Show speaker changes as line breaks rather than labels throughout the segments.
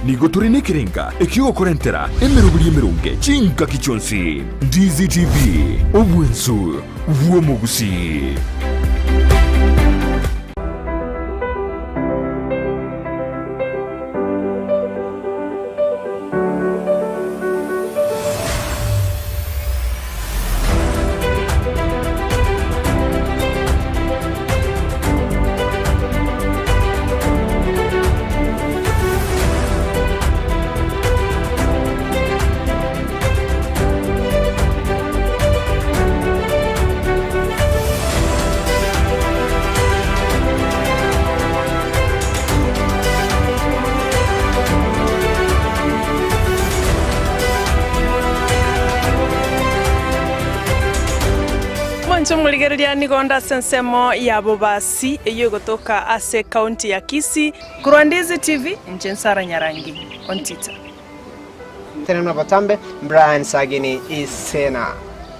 Nigo tore nekerenga ekiogokorentera emeroberi emeronge chingaki chionsi. Ndizi TV, obwensu bw'omogusii.
Mwanche omorigereria nigo onde ase ensemo ya Bobasi eyio egotoka ase ekaunti ya Kisii. Korwa Ndizi TV, inche Nsara Nyarangi Ontita.
Tenena botambe, Brian Sagini Isena.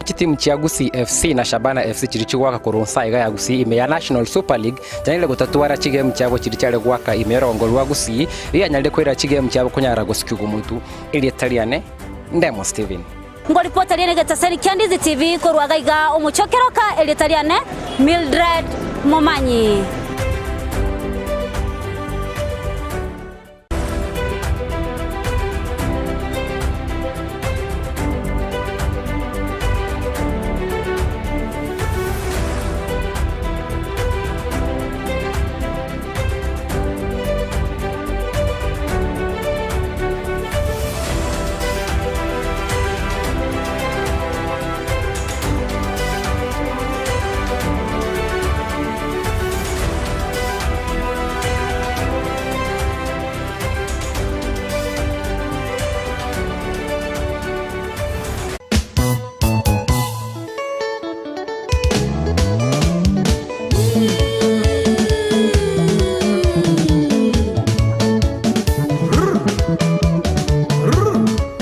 Chitimu chia Gusii FC na Shabana FC chiria chigoaka korwa nsa iga ya Gusii ime ya National Super League chianyarire gotatwara chigemu chiabo chiria chiare goaka ime y'orogongo rwa Gusii rianyarire koira chigemu chiabo konyara gosikigwa omotu. Erieta riane Ndemo Steven.
Ngoripota riane egetaseri kia Ndizi TV korwa iga iga omochie o Keroka, erieta riane Mildred Momanyi.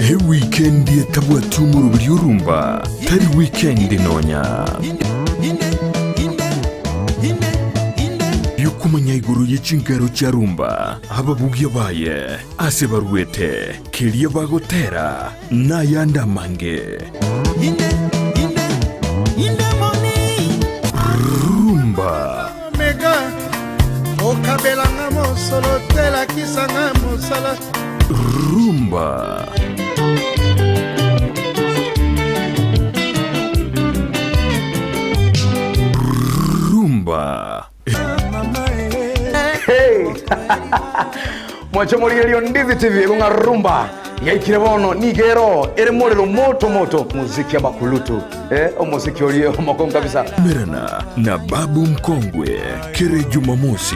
Ewikendi etabwati omoroberi orumba tari wikendi nonya. Yokomanya igoro ye chinkero chia rumba, ababugia baye, ase baruete, keria bagotera, nayande amange. Rumba.
Mega okabela nga mosolo te lakisa nga mosala.
Rumba. Rumba.
Hey! Mwanche morigererio Ndizi TV egong'a rumba yaikire bono nigo ero ere morero moto moto muziki abakulutu eh, omosiki orie omokongu kabisa
Merana na Babu Mkongwe kere Jumamosi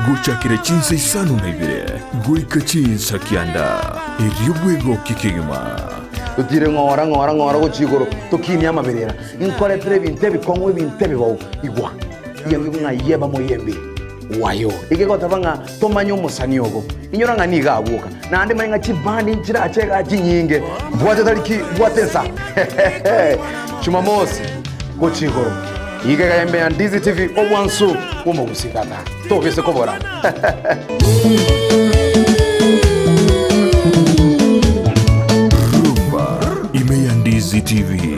gochakera chinsa isano na ibere goika chinsa kianda erio bwegoki kegima.
Totire ng'ora ng'ora ng'ora gochia igoro tokinie amaberera nkoretere ebinto ebikong'u ebinto ebibao igwa Yembi ng'a yeba moyembi wayo. Egegoteba ng'a tomanye omosani obo. Inyora ng'a nigo agwoka. Naende manye ng'a chibandi nchirache igaa chinyinge. Bwate tariki, bwate ensa. Jumamosi gochia igoro. Iga iga yembe ya Ndizi TV obwansu bw'omogusii tata. Tobise kobora.
Rumba ime ya Ndizi TV.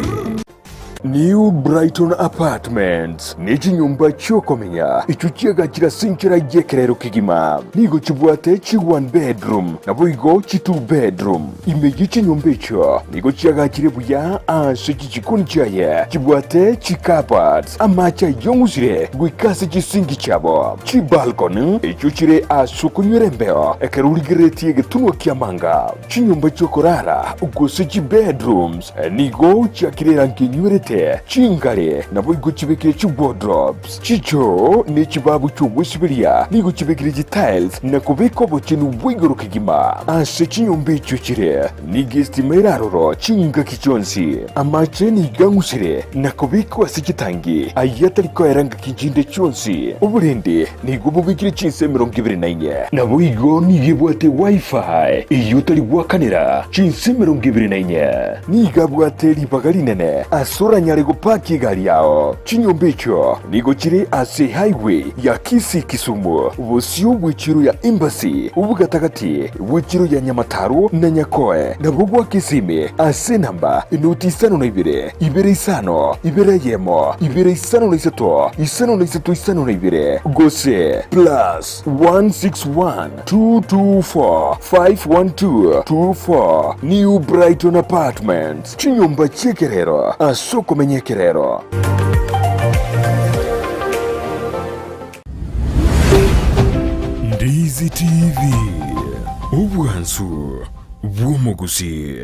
New Brighton Apartments nechinyomba chiokomenya echio chiagachire ase enchera y'ekerero kegima. Nigo chibwate chi one bedroom naboigo chi two bedroom. Ime ye chinyomba echio nigo chiagachire buya ase chichikoni chiaye chibwate chi cupboards, amache ayong'usire goika ase chisingi chiabo, chibalcony echio chire ase okonywera embeo ekero origereretie egetunwa ki'amanga. Chinyomba chi'okorara, gose chibedrooms, nigo chiakire erangi enywerete, chingare naboigo chibekire chiwardrobes, chichoo ne chibabu chi'ogwesiberia nigo chibekire chitiles na kobeka obochenu bwa igoro kegima. Ase chinyomba echio chire nigo estima ere aroro chingaki chionsi. Amache nigo ang'usire na kobekwa ase chitangi ayio atari koera ngaki chinde chionsi. Oborende Nigo bobekire chinsa 24. Naboigo nigo ebwate Wi-Fi eyio otari goakanera chinsa 24. Nigo abwate ribaga rinene ase oranyare gopaki. egari yao. Chinyomba echio nigo chire ase highway ya Kisii Kisumu, bosio bw'echiro ya Embassy, obogatagati bw'echiro ya Nyamataro na Nyakoe, nabwo gwa Kisimi ase enamba enoti 52, 2 5, 2 1, 2 5 3, 53 52, gose plus 161 224 512 24 New Brighton Apartments, chinyomba chi'ekerero ase okomenya ekerero. Ndizi TV, obwansu bw'omogusii.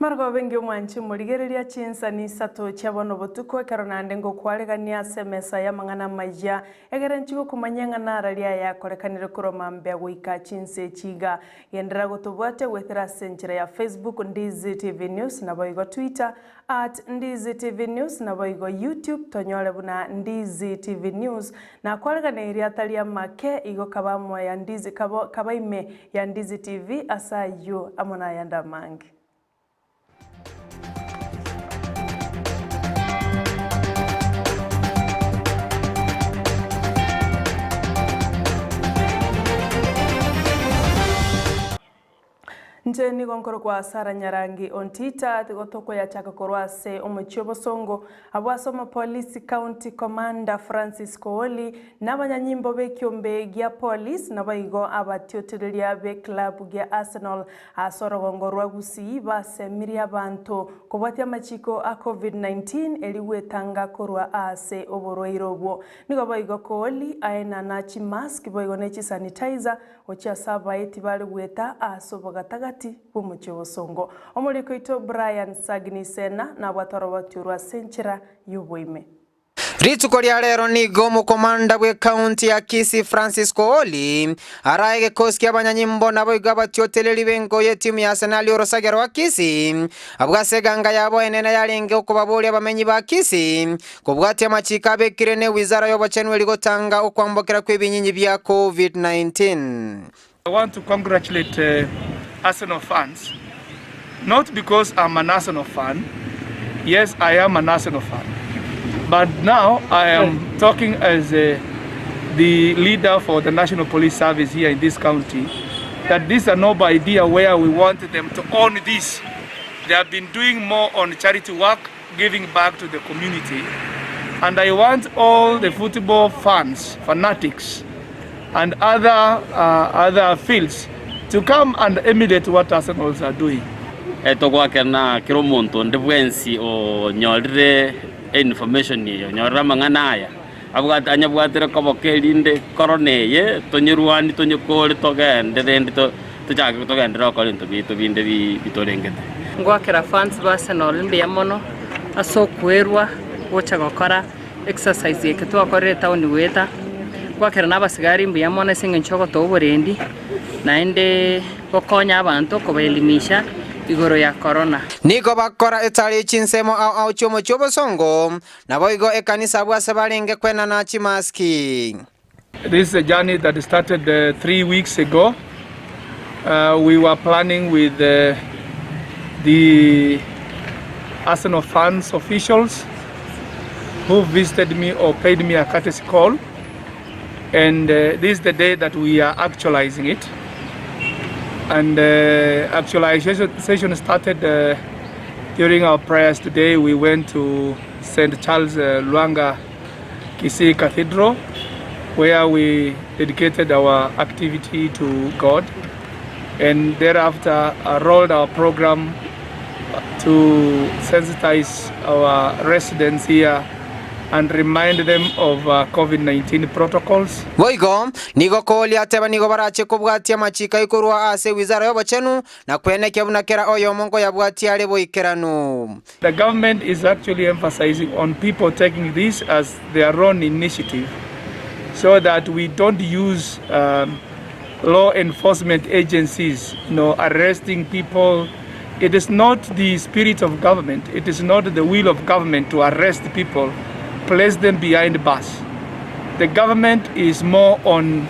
Marogoba engiya omwanchi morigereria chinsani isato chia bono botuko ekero naende ngokwaregania ase emesa y'amang'ana amayia egere nchi gokomanyia ng'a nararia aya akorekanire korwa mambia goika chinsa echi iga. Genderera gotobwatia goetera ase enchera ya Facebook Ndizi TV News naboigo Twitter At Ndizi TV News naboigo YouTube tonyore buna Ndizi TV News. Nakwareganeirie atari amake igo kaba amo ya Ndizi kabo kaba ime ya Ndizi TV ase ayio amo nayande amange. Inche nigo nkorokwa Sarah Nyarangi Ontita, tigo tokoyachaka korwa ase omochie obosongo, abwo ase omopolisi County Commander Francis Kooli, na abanyanyimbo b'ekiombe gia Police naboigo abatiotereria b'eclub gia Arsenal ase orogongo rwa Gusii basemirie abanto kobwatia amachiko a Covid-19 erio gwetanga korwa ase oborwaire obwo. Nigo boigo Kooli aenana chimask boigo ne chisanitizer Gochia ase abaeti bare goeta aase obogatagati bw'omochie obosongo. Omoriko oito Brian Sagini Sena nabwate oroboti orwo ase enchera y'oboime.
Rituko ria rero nigo omokomanda bw'ekaunti ya Kisii Francis Kooli arae egekosi ki'abanyanyimbo naboigo abatiotereri b'engo y'etimu ya Arsenal orosagia rwa Kisii abwo ase eganga yabo enene yarenge okobaboria abamenyi ba Kisii Kobwatia amachiko abekire ne wizara y'obochenu eri gotanga okwambokera kw'ebinyinyi bia Covid-19.
I want to congratulate Arsenal fans, not because I'm an Arsenal fan, yes I am an Arsenal fan, but now I am talking as a, the leader for the National Police Service here in this county, that this is a noble idea where we want them to own this. They have been doing more on charity work, giving back to the community and I want all the football fans, fanatics and other, uh, other fields to come and emulate what Arsenal are doing.
Etogwakera kera omonto onde bwensi onyorire information eye, onyorire amang'ana aya, abwate anyabwatire koboko erinde korona eye tonyerwanie tonyekore togende rende tochake togenderere gokora ebinto biaito binde bitorengete.
Ngoakera fans ba Arsenal mbuya mono ase okwerwa gocha gokora exercise eke twakorire etown goeta. Ngoakera na abasigari mbuya mono ase eng'encho yogotoa oborendi naende gokonya abanto kobaelimisha igoro ya corona.
Nigo bakora etari chinsemo ao ao chi'omochie obosongo, Naboigo ekanisa abwo ase barenge kwenana chimaski.
This is a journey that started uh, three weeks ago. Uh, we were planning with uh, the Arsenal fans officials who visited me or paid me a courtesy call. And uh, this is the day that we are actualizing it. And uh, actualization started uh, During our prayers today, we went to St. Charles Lwanga Kisii Cathedral, where we dedicated our activity to God, and thereafter rolled our program to sensitize our residents here and remind them of COVID-19 protocols.
Boigo, nigo koria ateba nigo barache kobwatia amachiko ayio korwa ase ewizara y'obochenu, na kwenekia buna kera oyomo nkoyabwatia are boikeranu.
The government is actually emphasizing on people taking this as their own initiative so that we don't use um, law enforcement agencies you know, arresting people. It is not the spirit of government, it is not the will of government to arrest people, place them behind bars. The government is more on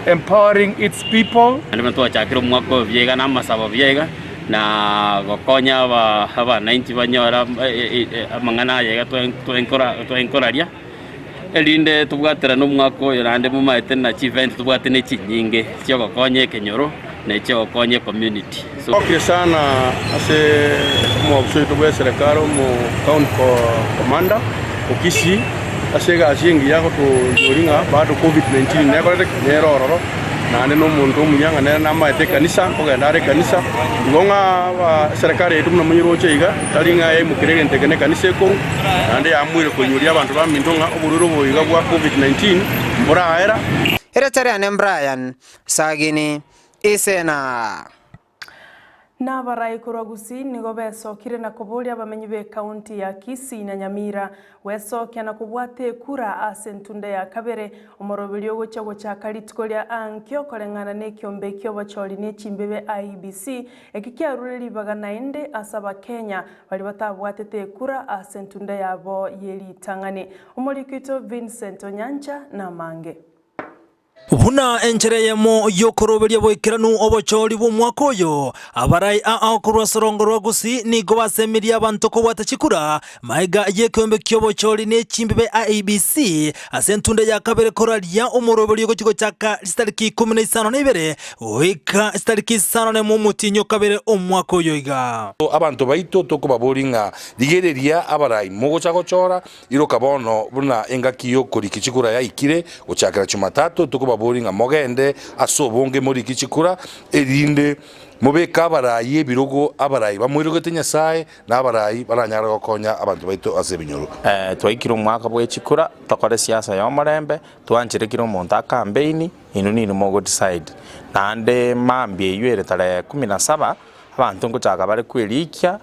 empowering its people.
Naende buna twachakire omwaka oyo buya iga na amasabo buya iga, na gokonya aba abananchi banyore amang'ana aya iga twenkoraria, erinde tobwaterane omwaka oyo naende momaete na chievent tobwate ne chinyinge chiogokonya ekenyoro na echiogokonya ecommunity. So.
Togokire sana ase omwofisa oito bw'eserekari omo county commander o Kisii ase egasi engiya agotonyoria ng'a bado covid 19 nekorete ki? Nere ororo naende na omonto omuya ng'a nere namaete ekanisa nkogenda are ekanisa. Igo ng'a aba eserekari yaito buna monyeroche iga tari ng'a yaimokire egento eke na ekanisa ekong'u naende yaamuire koinyoria abanto baminto ng'a oborwaire obo iga bwa covid 19 mboraera.
Erieta riane Brian Sagini Isena.
Nabarai korwa Gusii nigo besokire na koboria abamenyi b'ekaunti ya Kisii na Nyamira gwesokia na kobwata ekura ase entunda ya kabere omoroberio ogochia gochaka rituko ria ankio koreng'ana nekiombe kiobochori ne chimbebe IEBC eki kiarure ribaga naende ase abakenya baria batabwatete ekura ase entunda yabo yeritang'ani. Omoriki oito Vincent Onyancha namange.
Buna enchera eyemo y'okoroberia boikeranu obochori bw'omwaka oyo, abarai ao korwa ase orongo rwa Gusii nigo basemirie abanto kobwata chikura magega y'ekeombe ki'obochori ne chimbibe IEBC ase entunda ya kabere koraria omoroberio ogochia gochaka chitariki ikomi na isano na ibere goika chitariki isano nemo omotienyi o kabere omwaka oyo iga.
Abanto baito tokobaboria ng'a rigereria abarai mogocha gochora, Iroka bono buna engaki y'okoriki chikura yaikire, gochakera Chumatatu tokobaboria ng'a mogende ase obonge moriki chikura, erinde mobeke abarai ebirogo, abarai bamoirogete Nyasae, na abarai baranyare gokonya abanto baito ase ebinyoro.
Twaikire omwaka bwe chikura, tokore siasa y'omorembe, twanchere kera omonto akampeini, inwe ninwe mogo decide. Naende mambia eywo ere tarehe kumi na saba, Abanto ngochaka bare kwerikia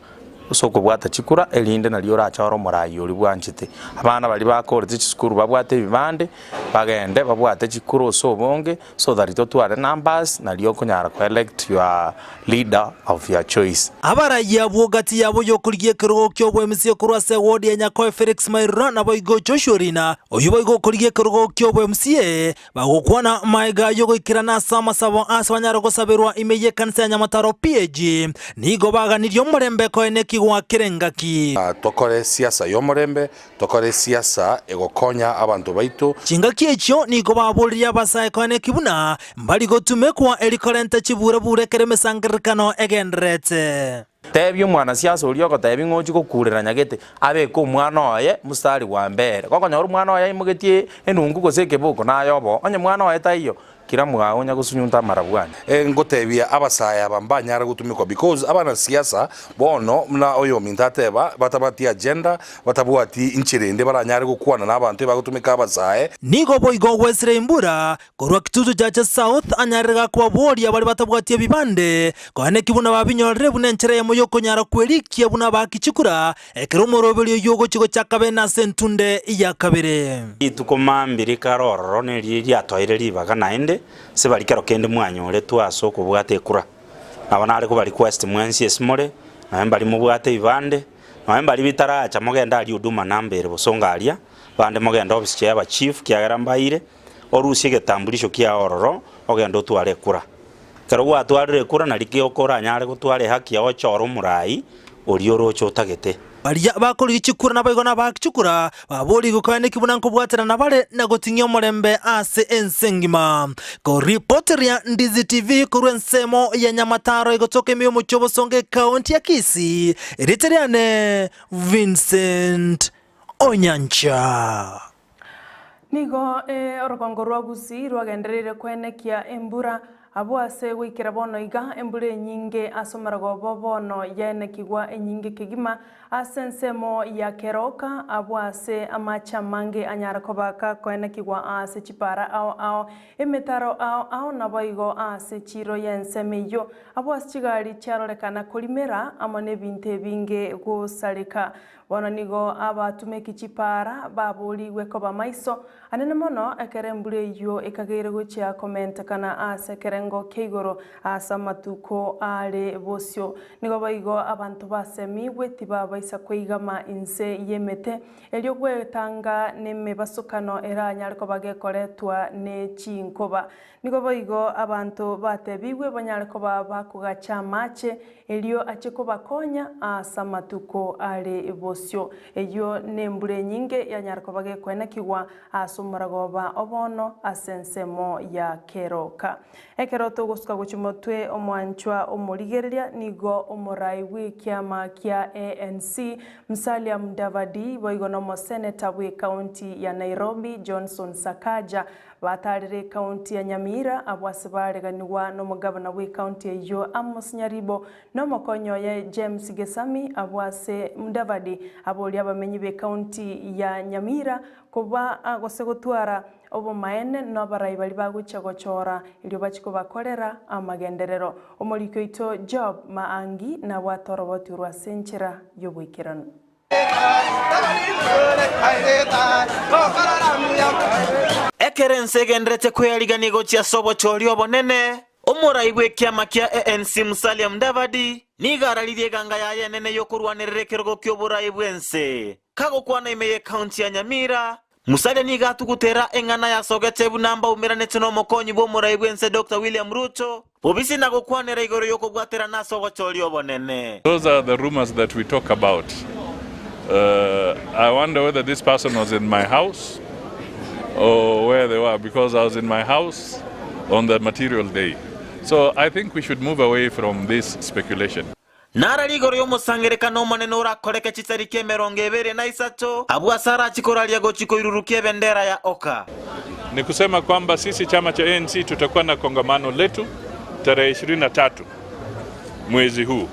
ase okobwata chikura, erinde nario orachore omoraai oria bwanchete. Abana baria bakorete chisukuru babwate ebibande, bagende babwate chikura ase obonge, so that totware numbers nario okonyara ko elect your leader of your choice.
Abarai abwo gati yabo y'okorigia ekerogo ki'oboMCA korwa ase eward ya Nyakoe Felix Mairura naboigo Joshua Orina, oyio boigo okorigia ekerogo ki'oboMCA, Bagokwana magega y'ogoikerana ase amasabo aase banyare gosaberwa ime y'ekanisa ya Nyamataro PAG, nigo baganirie omorembe koenekigwa kera engaki.
Tokore siasa y'omorembe, tokore siasa egokonya abanto baito.
Chingaki echio nigo baboririe abasae koeneki buna mbari gotumekwa eri korenta chiburabura ekero emesangererekano egendererete.
Tebia omwanasiasa oria ogotebi ng'a ochie gokurera nyagete, abeke omwana oye mstari wa mbere. Gokonyora omwana oye aimogetie enungu gose ekeboko naye obo, onye mwana oye taiyo, kira mwao onya gosunyunta amarabwani.
Ngotebia abasae aba mbanyare gotumekwa because abanasiasa bono buna oyominto ateba batabwati agenda, batabwati inchera ende baranyare gokwana na abanto ebagotumeka abasae.
Nigo boigo ogwesire embura Korwa Kitutu Chache South anyarire gakobaboria baria batabwati ebibande, koeneki buna babinyorire buna enchera eyemo y'okonyara kwerikia buna abaaki chikura, ekero omoroberi oyio ogochia gochaka bene ase entunde ya kabere.
Rituko mambia rikare ororo neri riatoeire ribaga naende ase baria kero kende mwanyoretwe ase okobwata ekura. Nabo nare koba request mwensi ase more, nonya mbaria mobwate ebibande, nonya mbaria bitaracha mogende aria huduma number ere bosongo aria, bande mogende office chia abachief kiagera mbaire. orusie egetambulisho kiao ororo, ogende otware ekura. Ekero gwatwarire ekura nari ki oranyare gotwara ehaki yao ochore omorai oria oroche otagete.
Baria bakorigia chikura naboigo nabaaki chikura baborigwe koeneki buna nkobwaterana bare na goting'ia omorembe ase ense engima. Koripoteria Ndizi TV korwa ensemo ya Nyamataro egotoka ime y'omochie obosongo ekaunti ya Kisii, erieta riane Vincent Onyancha.
Nigo orogongo rwa Gusii rwagendereire koenekia embura Abwo ase goikera bono iga embura enyinge ase omorogoba bono yaenekigwa enyinge kegima ase ensemo ya keroka, abwo ase amache amange anyare koba gakoenekigwa aase chipara ao ao, emetaro ao ao, naboigo aase chiiro y'ensemo eyio, abwo ase chigari chiarorekana korimera amo nebinto ebinge gosareka. Bono nigo abatumeki chipaara baboorigwe koba maiso anene mono ekero embura eyio ekageire gochia komentekana ase ekerengo kia igoro ase amatuko are bosio. Nigo boigo abanto basemigwe tibabaisa koigama inse y'emete, erio gwetanga nemebasokano eranyare koba gekoretwa ne chinkoba. Nigo boigo abanto batebigwe banyare koba bakogacha amache, erio ache kobakonya ase amatuko are bosio. Eyio nembura enyinge yanyare koba gekoenekigwa ase omoragoba o bono ase ensemo ya keroka. Ekero togosuka gochia motwe omwanchwa omorigereria nigo omorai bw'ekiama kia ANC Musalia Mudavadi boigo nomoseneta bw'ekaunti ya Nairobi Johnson Sakaja Batarire ekaunti ya Nyamira abwo ase bareganigwa nomogavana bw'ekaunti eyio Amos Nyaribo na omokonyi oye James Gesami abwo ase Mudavadi aboria abamenyi b'ekaunti ya Nyamira koba gose gotwara obomaene nabarai baria bagochia gochora erio bachie kobakorera amagenderero. Omoriki oito Job Maangi nabwate oroboti orwo ase enchera y'oboikeranu.
Ekero ense egenderete kweyarigania gochia ase obochori obonene, omorai bw'ekiama kia ANC Musalia Mudavadi nigo araririe eganga yaye enene y'okorwanerera ekerogo ki'oborai bw'ense. Kagokwana ime y'ekaunti ya Nyamira, Musalia nigo atugutera eng'ana yasogete buna mbaumeranete n'omokonyi bw'omorai bw'ense Doctor William Ruto, bobisi na gokwanera igoro y'okobwaterana ase obochori obonene.
Those are the rumors that we talk about. I wonder whether this person was in my house or where they were because I was in my house on the material day. So I think we should move away from this speculation.
Narari igoro y'omosangererekano omonene orakoreke chitariki 23, abwo ase arachie koraria gochia koirurukia ebendera ya Oka.
Ni kusema kwamba sisi chama cha ANC tutakuwa na kongamano letu tarehe 23 mwezi huu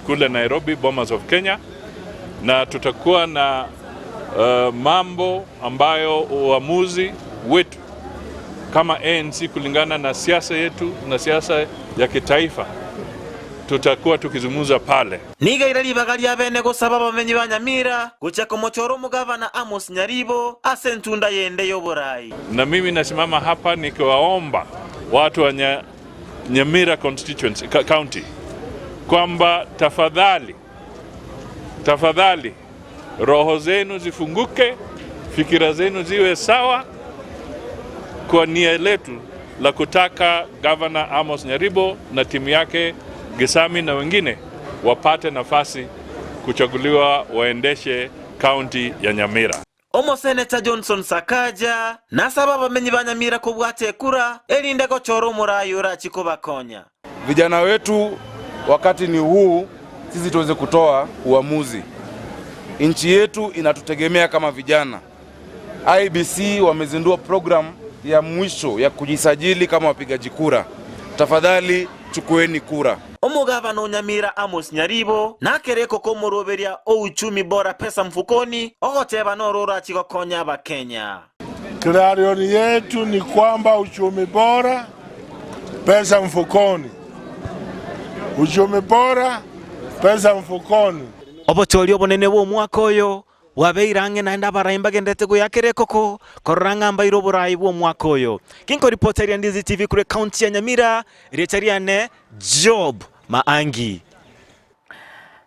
kule Nairobi, Bomas of Kenya, na tutakuwa na uh, mambo ambayo uamuzi wetu kama ANC kulingana na siasa yetu na siasa ya kitaifa tutakuwa tukizungumza pale.
Nigo eire ribaga ria bene gosaba abamenyi ba Nyamira gochia komochora omogavana Amos Nyaribo ase entunda yende y'oborai.
Na mimi nasimama hapa nikiwaomba watu wa Nyamira constituency, county kwamba tafadhali, tafadhali roho zenu zifunguke, fikira zenu ziwe sawa kwa nia letu la kutaka Governor Amos Nyaribo na timu yake Gesami na wengine wapate nafasi kuchaguliwa waendeshe kaunti ya Nyamira.
Omoseneta Johnson Sakaja nasabe abamenyi ba Nyamira kobwata ekura erinde gochora omorai orachie kobakonya.
Vijana wetu wakati ni huu sisi tuweze kutoa uamuzi. Nchi yetu inatutegemea kama vijana. IEBC wamezindua program ya mwisho ya kujisajili kama wapigaji kura. Tafadhali chukueni kura.
Omogavana o Nyamira Amos Nyaribo nakereko komoroberia o Uchumi Bora Pesa Mfukoni ogoteba noro orachie gokonya Abakenya.
Clarion yetu ni kwamba uchumi bora, pesa mfukoni. Uchumi bora, pesa mfukoni.
Obochori obonene bw'omwaka oyo bwabeire ang'e naende abarai mbagenderete goyakera ekoko korora ng'a mbaire oborai bw'omwaka oyo. Ginkoripoteria Ndizi TV korwa ekaunti ya Nyamira, erieta riane Job Maangi.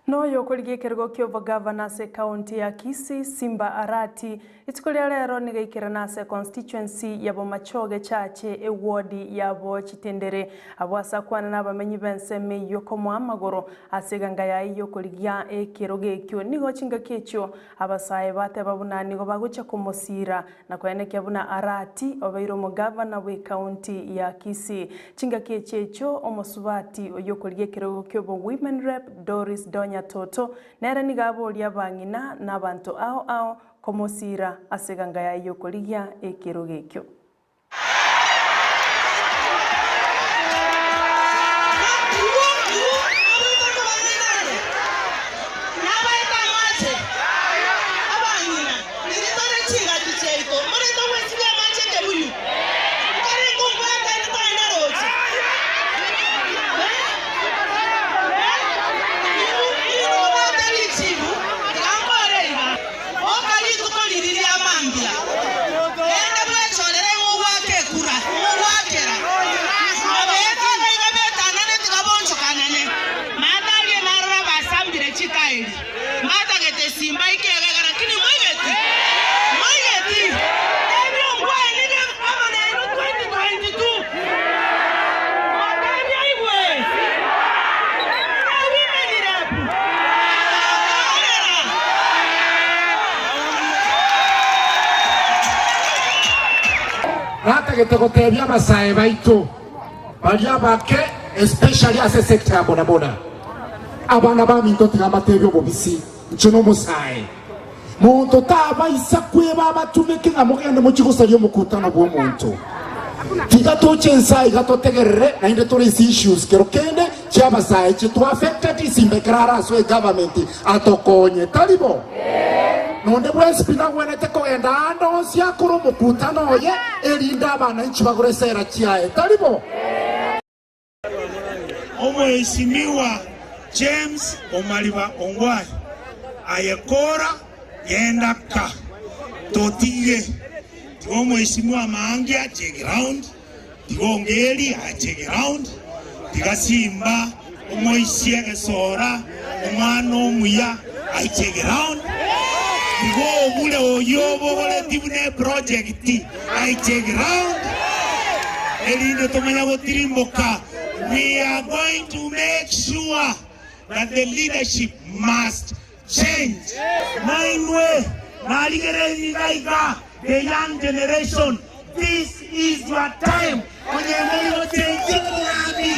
Noyo okorigia ekerogo kia obogavana ase ekaunti ya Kisii, Simba Arati, rituko ria rero nigo aikerana ase econstituency ya Bomachoge Chache eward yabo Chitendere. Abwo ase akwana nabamenyi b'ensemo eyio komoa amagoro ase eganga yaye y'okorigia ekerogo ekio. Nigo chingaki echio abasae bateba buna nigo bagochia komosiira na koenekia buna Arati obeire omogavana bw'ecounty ya Kisii. Chingaki echi echio omosubati oyio okorigia ekerogo ki'obo Women Rep Doris Donya Toto nere nigo aboria abang'ina na abanto ao ao komosiira ase eganga yaye y'okorigia ekerogo ekio.
Natagete gotebia abasae baito baria abake especially ase sector ya bodaboda, abana baminto tiga mbatebie obobisi, inche nomosae. Monto tabaisa kweba abatumeke ng'a mogende mochie gosaria omokutano bw'omonto. Tiga toche ense aiga totegerere naende tore ase issues kero kende chi'abasae chitu affected simba ekero arasoe egovernment atokonye. Tari bo? Nonde bwensi pi nagwenerete kogenda aande onsi akore omokutano oye erinde abananchi bagore esera chiaye. Tari bo?
Omweshimiwa James Omariba Ongwae, aye kora genda ka totige. Tiga omweshimiwa Maangi ache eground, tiga Ongeri ache eground, tiga Simba omoisie egesora omwana omuya aiche eground, tiga obure oyio obogoreti buna eproject aiche eground, erinde tomanya gotirimboka. We are going to make sure that the leadership must change. Nainwe narigereiri iga iga, the young generation, this is your time. Onye mori gochenchia obogambi,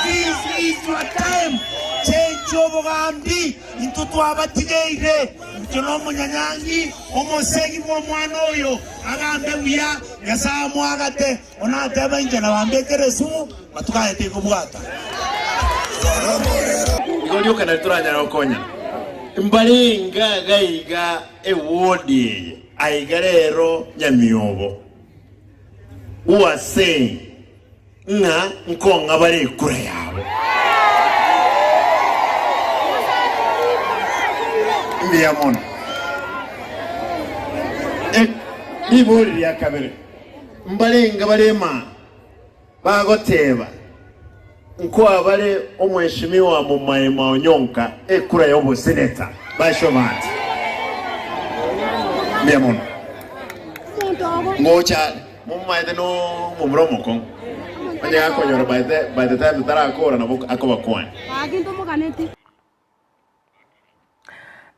this is your time. Chenchia obogambi, intwe twabatigeire. Inche nomonyanyangi, omosegi bw'omwana oyo, agambe buya, Nyasae amoagate. Bono ateba, Inche nabambekere esumu, matuko aye tikobwata.
Igo rioka nari toranyare gokonyana. Mbarenge iga iga eward eye aiga rero Nyamiobo who are saying ng'a nkong'a bare ekura yabo. Mbuya mono. Ribori ria kabere. Mbarenge bare imana bagoteba, Nkoa bare omweshimiwa Momaima Onyonka ekura y'oboseneta. Basho banto. Mbuya mono. Ngocha are, momaete nomomura omokong'u, onye gakonyora by the by the time totarakora nabo akobakwania.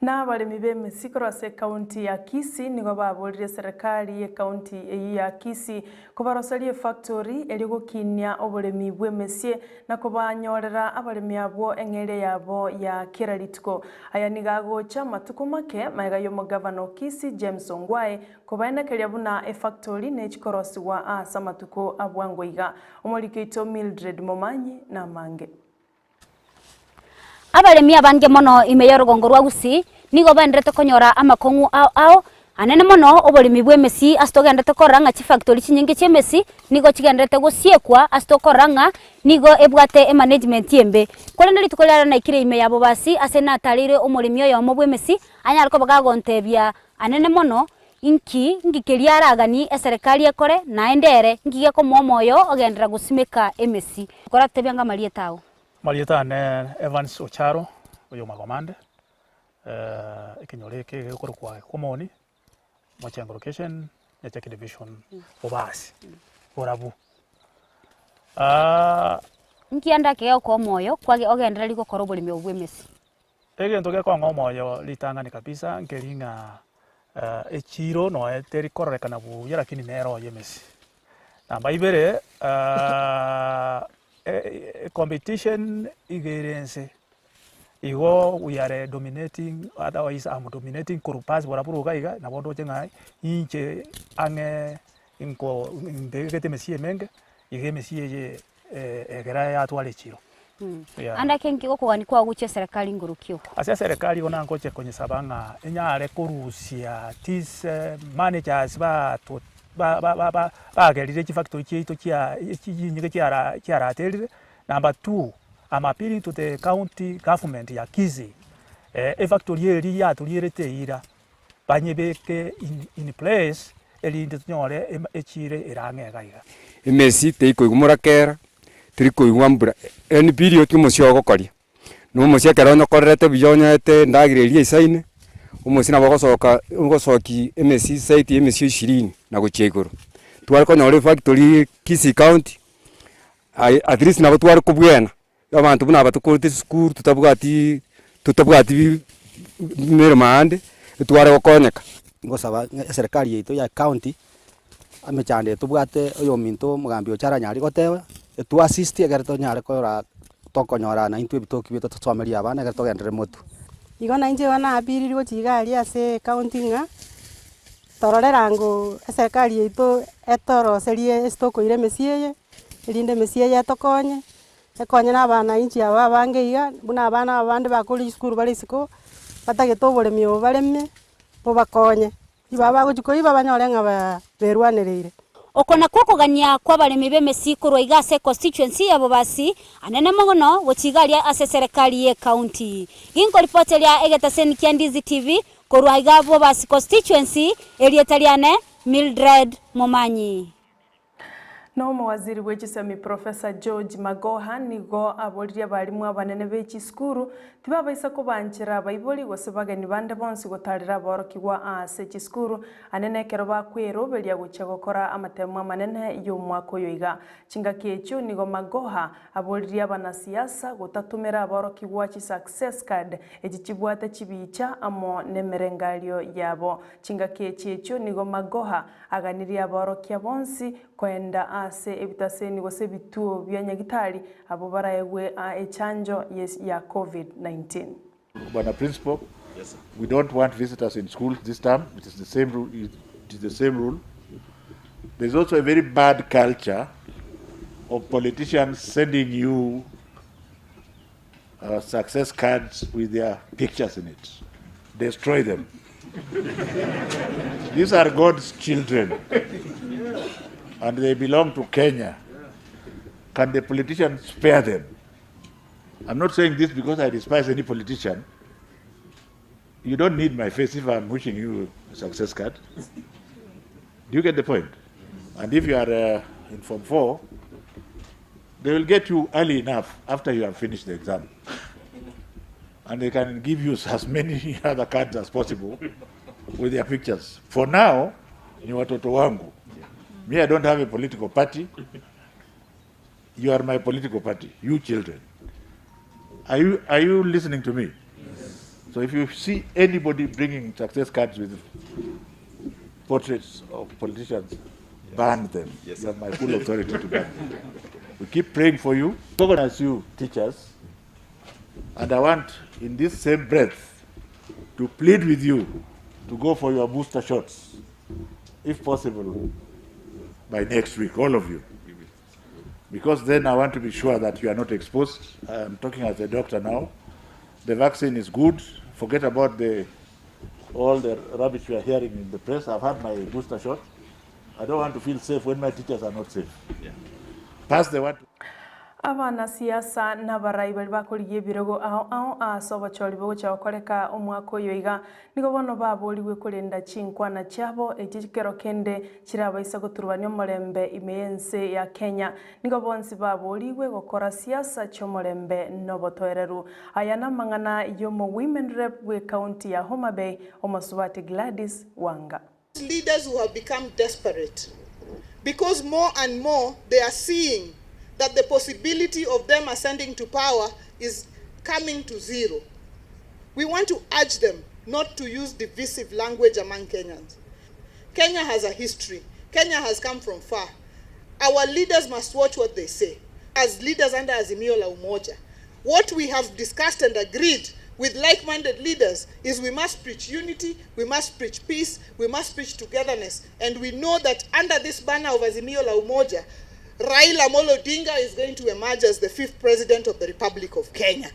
Na abaremi b'emesi korwa ase ekaunti ya Kisii nigo baborire eserekari y'ekaunti eyio ya Kisii kobaroseria efactory erio gokinia oboremi bw'emesie na kobanyorera abaremi abwo eng'eria yabo ya kera rituko. Aya nigo agocha amatuko make magega y'omogavana o Kisii James Ongwae kobaenekeria buna efactory nechikorosigwa ase amatuko a bwango iga. Omoriki oito Mildred Momanyi namange.
Abaremi abange mono ime y'orogongo rwa Gusii nigo baenderete konyora amakong'u ao ao, anene mono oboremi bw'emesi ase togenderete korora ng'a chifactory chinyinge chi'emesi nigo chigenderete gosiekwa ase tokorora ng'a nigo ebwate emanagement embe. Korende rituko riarero naikire ime ya Bobasi ase natareire omoremi oyomo bw'emesi anyare koba gagontebia anene mono inki nki keria araganie eserekari ekore naende ere nki gekomoa omoyo ogenderera gosimeka emesi. Koratotebia ng'a amarieta ao.
Amarieta ane Evans Ocharo. Oyo Magomande, ekenyoro eke gekorokwa Gekomoni, Mochengo location, Nyacheki division, Bobasi, Borabu.
Nki ande ake gegokoa omoyo kwage ogendereria gokora oboremi obo bw'emesi?
Egento gekong'a omoyo ritang'ani kabisa nkeri ng'a echiro noe teri kororekana buya lakini nere oye emesi. Namba ibere, ecompetition iga ere ense, igo we are dominating otherwise am dominating korwa pasi barabwo iga iga, nabo ndoche ng'a inche ang'e nko mbegete emesi emenge, iga emesi eye egera yatwara echiro. Yeah.
Ande ake nki gokogania kwao gochia eserekari igoro ki oko?
Ase eserekari igo nangoche konyesaba ng'a enyare korusia these managers bato ba- ba- ba- ba- bagerire chifactory chiaito chia chinyinge chiara chiaraterire. Number two, am appealing to the county government ya Kisii, efactory eria yatorierete eira, banyebeke in in place erinde tonyore echiro ere ang'e iga iga.
Emesi teikoigwa morakera, teri koigwa mbura, yaani period omosie ogokoria, na omosie ekero onyokorerete buya onyoete endagera eria eisaine, omosie nabo ogosoka ogosoki emesi zaidi ya emesio ishirini na gochia igoro. Tware konyora efactory Kisii county, aye at least nabo tware kobwena. Abanto buna aba tokorete esukuru totabwati totabwati meremo ande, etware gokonyeka.
Ngosaba ng'a eserekari yaito ya ecounty, emechando eye tobwate oyominto omogambi ocha aranyare goteba, etu assist ekere tonyare korora tokonyorana intwe ebitoki biaito tosomerie abana ekere togenderere motwe.
Igo nainche igo naapiriri gochia iga aria ase ecounty ng'a, tororere ango eserekari yaito etoroserie ase tokoira emesie eye, erinde emesie eye etokonye, Ekonye na abanainchi aba abange iga, buna abana aba bande bakorire chisukuru bare isiko, batagete oboremi obo bareme, bobakonye. Ribaga bagochia koiba banyore ng'a ba berwanereire.
Oko nakwo okogania kw'abaremi b'emesi korwa iga ase econstituency ya Bobasi, anene mono gochia iga aria ase eserekari y'ecounty. Ginkoripoteria egetaseni kia Ndizi TV korwa iga Bobasi constituency, erieta riane Mildred Momanyi.
Na omowaziri bwe chisemi Professor George Magoha nigo aboririe abalimu abanene be chisukuru tibabaisa kobanchera abaibori gose bageni bande bonsi gotarera aborokigwa aase chisukuru anene ekero bakweroberia gochia gokora amatemo amanene y'omwaka oyo iga. Chingaki echio nigo Magoha aboririe abanasiasa gotatomera aborokigwa chisuccess card echi chibwate chibicha amo nemerengario yabo. Chingaki echi echio nigo Magoha Aganirie aborokia bonsi koenda ase ebitaseni gose ebituo bia nyagitari abwo baraegwe echanjo ya Covid-19.
Bwana Principal, we don't want visitors in schools this term. It is the same rule. It is the same rule. There's also a very bad culture of politicians sending you uh, success cards with their pictures in it. Destroy them. These are God's children, and they belong to Kenya. Can the politicians spare them? I'm not saying this because I despise any politician. You don't need my face if I'm wishing you a success card. Do you get the point? And if you are uh, in Form 4, they will get you early enough after you have finished the exam. And they can give you as many other cards as possible with their pictures. For now, ni watoto wangu. Me, I don't have a political party. You are my political party, you children. Are you, are you listening to me? Yes. So if you see anybody bringing success cards with portraits of politicians, yes. ban them. Yes. You have my full authority to ban them. We keep praying for you. Recognize you, teachers. And I want, in this same breath, to plead with you to go for your booster shots, if possible, by next week, all of you. Because then I want to be sure that you are not exposed. I'm talking as a doctor now. The vaccine is good. Forget about the all the rubbish we are hearing in the press. I've had my booster shot. I don't want to feel safe when my teachers are not safe. Yeah. Pass the word.
Abanasiasa na abarai baria bakorigia ebirogo ao ao ase obochori bogochia gokoreka omwaka oyo iga, nigo bono baborigwe korenda chinkwana chiabo echi kero kende chirabaisa goturubania omorembe ime y'ense ya Kenya. Nigo bonsi baborigwe gokora siasa chi'omorembe na obotoereru. Aya namang'ana y'omo Women Rep bw'ecounty ya Homa Bay, Omosubati Gladys Wanga.
Leaders who have become desperate because more and more they are seeing that the possibility of them ascending to power is coming to zero. We want to urge them not to use divisive language among Kenyans. Kenya has a history. Kenya has come from far. Our leaders must watch what they say. As leaders under Azimio La Umoja, what we have discussed and agreed with like-minded leaders is we must preach unity, we must preach peace, we must preach togetherness. And we know that under this banner of Azimio La Umoja, Raila Amolo Odinga is going to emerge as the fifth president of the Republic of Kenya.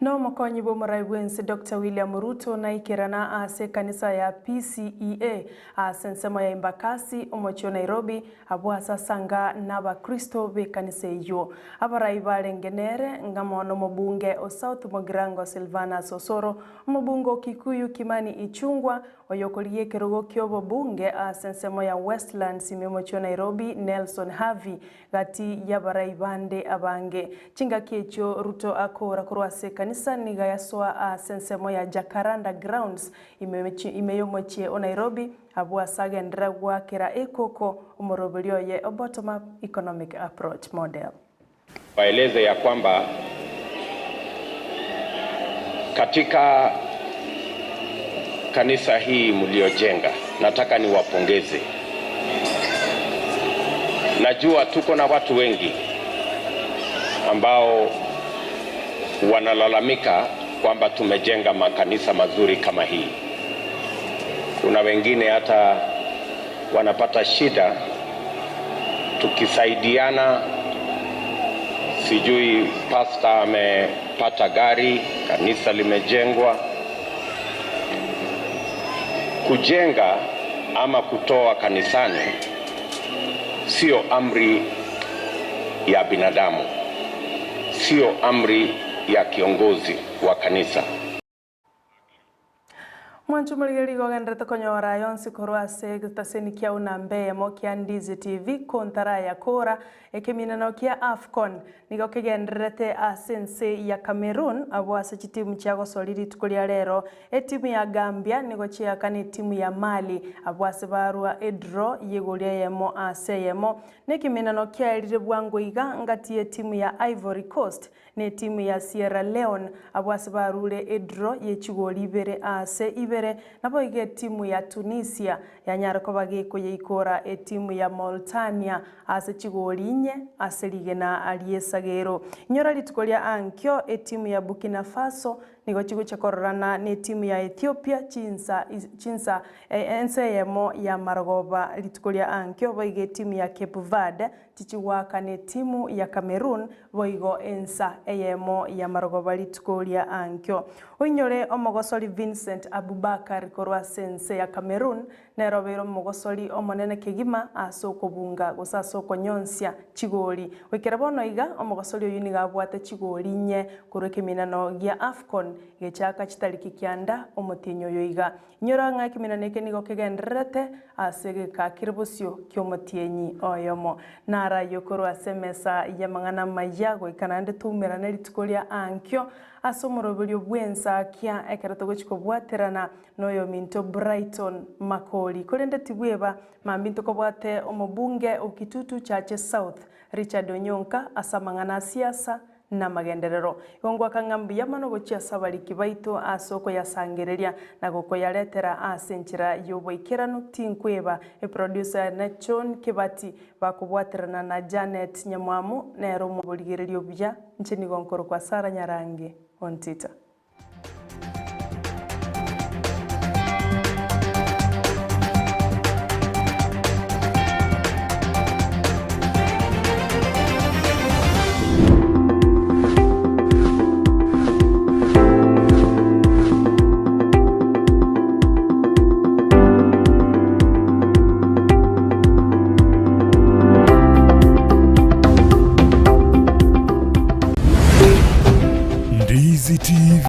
Nomokonyi bw'omorai bw'ense Doctor William Ruto naikerana ase ekanisa ya PCEA ase ensemo ya Embakasi, omochie o Nairobi, abwo ase asanga n'abakristo b'ekanisa eyio. Abarai barenge nere ng'amo nomobunge o South Mugirango Silvanus Osoro, omobunge o Kikuyu Kimani Ichung'wa, Oyokorigia ekerogo ki'obobunge ase ensemo ya Westlands ime omochie o Nairobi Nelson Havi, Gati y'abarai bande abange. Chingaki echio Ruto akoora korwa ase ekanisa nigo yasoa ase ensemo ya Jacaranda Grounds ime ime y'omochie o Nairobi, abwo ase agenderera goakera ekoko omoroberio oye o Bottom Up Economic Approach Model.
Waeleze ya kwamba katika kanisa hii mliojenga, nataka niwapongeze. Najua tuko na watu wengi ambao wanalalamika kwamba tumejenga makanisa mazuri kama hii. Kuna wengine hata wanapata shida tukisaidiana, sijui pasta amepata gari, kanisa limejengwa. Kujenga ama kutoa kanisani sio amri ya binadamu, sio amri ya kiongozi wa kanisa.
Mwanche omorigereria igo ogenderete konyora aya onsi korwa ase egetaseni kiao namba eyemo kia Ndizi TV kontarayakora ekeminano kia Afcon nigo kegendererete ase ense ya Cameroon abwo ase chitimu chiagosoria rituko ria rero etimu ya Gambia nigo chiakana etimu ya Mali abwo ase barua edraw yegoria eyemo ase eyemo Nekeminano kiaerire bwango iga ngati y'etimu ya Ivory Coast na etimu ya Sierra Leone abwo ase barure edraw ye chigoli ibere ase ibere, naboigo etimu ya Tunisia yanyare koba gekoyeikora etimu ya Mauritania ase chigoli inye ase rigena ri'esagero. Inyora rituko ria ankio etimu ya Burkina Faso Nigo chigochia kororana netimu ya Ethiopia chinsa chinsa ense eyemo ya marogoba rituko ria ankio, boigo etimu ya Cape Verde chichigoaka netimu ya Cameroon boigo ensa eyemo ya marogoba rituko ria ankio. Oinyore omogosori Vincent Aboubakar korwa ase ense ya Cameroon Nere obeire omogosori omonene kegima ase okobunga gose ase okonyonsia chigori. Goikera bono iga, omogosori oyio nigo abwate chigori inye korwa ekeminano gia Afcon gechaaka chitariki kianda omotienyi oyo iga. Inyora ng'a ekeminano eke nigo kegendererete ase egeka kere bosio ki'omotienyi oyomo. Naro ayio korwa ase emesa y'amang'ana amaya goika naende toumerane rituko ria ankio ase omoroberio bw'ensakia ekero togochia kobwaterana Noyominto Brighton Makori. Korende tibweba, mambia ntokobwate omobunge o Kitutu Chache South, Richard Onyonka ase amang'ana a siasa na amagenderero. Igo ngoaka ng'a mbuya mono gochia ase abariki baito ase okoyasangereria na gokoyaretera ase enchera y'oboikeranu tinkweba eproducer yane John Kibati bakobwaterana na Janet Nyamwamu nere omoborigereria obuya inche nigo nkorokwa Sarah Nyarange Ontita.
Easy TV.